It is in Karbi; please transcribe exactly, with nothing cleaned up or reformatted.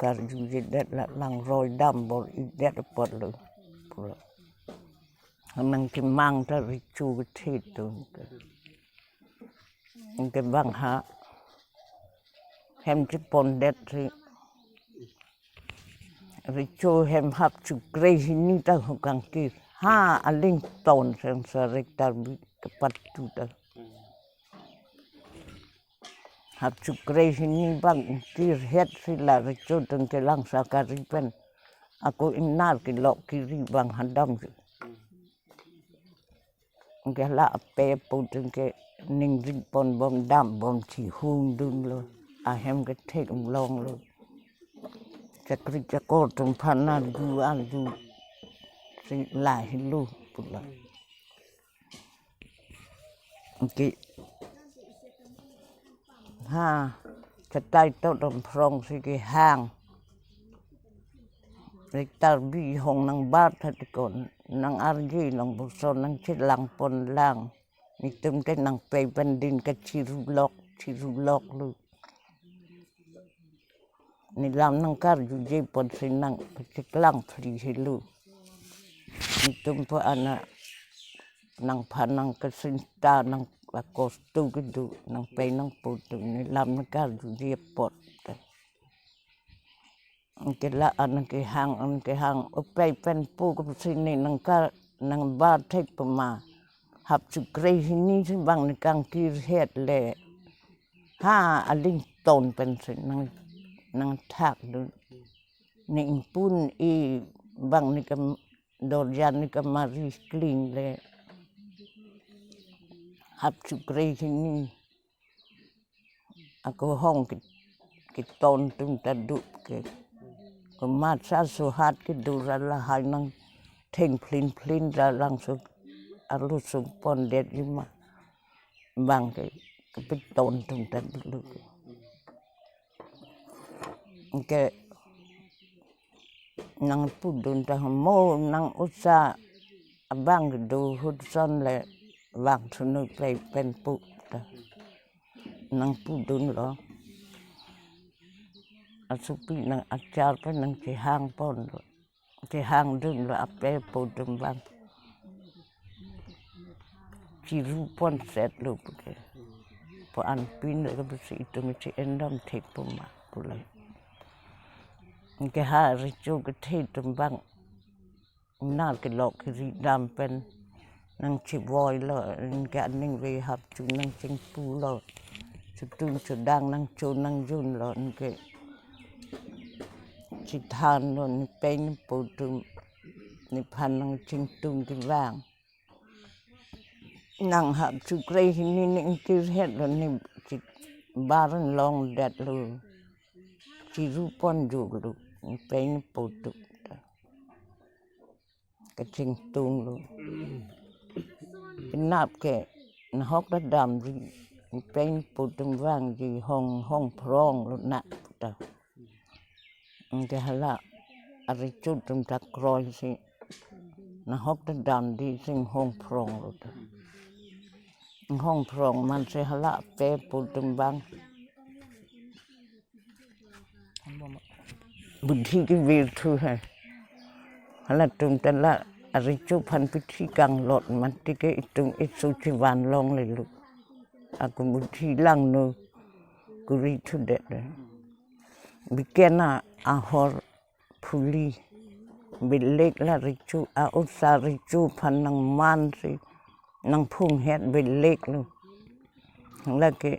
Karjujedet la langroi dam bor-idet apotlo. Pura. Nangkemang ta recho kethe atum ke. Anke bang ha hem chepondet si recho hem hap chukre hini ta ho kangkir. Ha aling ton seng sa Rektarbi kepatu ta. Hap chukre hini bang ingkirhet si la recho atum ke langsa kari pen ako ingnar kelok kiri bang ha dam si. Anke la ape apo atum ke ningri ponbom dambom chihungdunlo. Ahem kethek longlo. Chakri chakor atum aphan arju arju si lahelo pula. Anke ha chatai to dom phrong si kehang. Rektarbi hong nangbar tha tikon, nang-arje long boson nangchelang pon lang. Netum te nangpei pen din kachirulok, chiruloklo. Nelam nangkarjuje pon si nangkacheklang phli helo. Netum pu ana nangphan nangkasinta nang lakostu kedo nangpei nangpo atum nelam nangkarjuje apot. Anke la an kehang an kehang upei pen pu ke pusi ne nangka nangbar thek pema. Hap chukre hini si bang ne kangkirhet le. Ha aling ton pen si nang nangthakdun. Ne ingpun i bang ne kam dorja ne kamari kling le. Hap chukre hini. Ako hong ke keton atum ta do ke. Komat sa suhat kedo ra lahai nangtheng phlin phlin ra langso arlo sungpondet jima. Bang ke kepeton atum ta dolo ke. Ke nangpudun ta mo nang usa abang kedo ahut ason le vang sunu pei pen pu ta. Nangpudunlo. Asopi nang achar pen nangchehang ponlo. Chehangdunlo ape apo atum bang. Chiru ponsetlo puke. Pu anpin le pusi itum che-endam thek puma pule. Anke ha recho kethe atum bang. Nar kelok kiri dam pen nangchevoilo, anke aning ve hap chu nangchingpulo. Chutung chudang nangcho nangjunlo, anke chethanlo, nepei nepo atum nephan nangchingtung kevang. Nang hap chukre hini ne ingkirhetlo ne chi baran longdetlo. Chiru ponjoklo, nepei nepo atum ta. Kachingtunglo. Penap ke nahok ta damji, nepei nepo atum vangji hong hong phronglo na ta. Anke hala arecho atum ta kroi si nahok ta damji si inghong phronglo ta. Inghong phrong man si hala ape apo atum bang budhi kevir thu hai. Halatum ta la arecho aphan pithi kanglot mati ke itum isu chevan longlelo. Ako budhi langno kuri thudet. Biken a ahor phuli belek la recho a usa recho aphan nangman si nangphunghet beleklo. Lake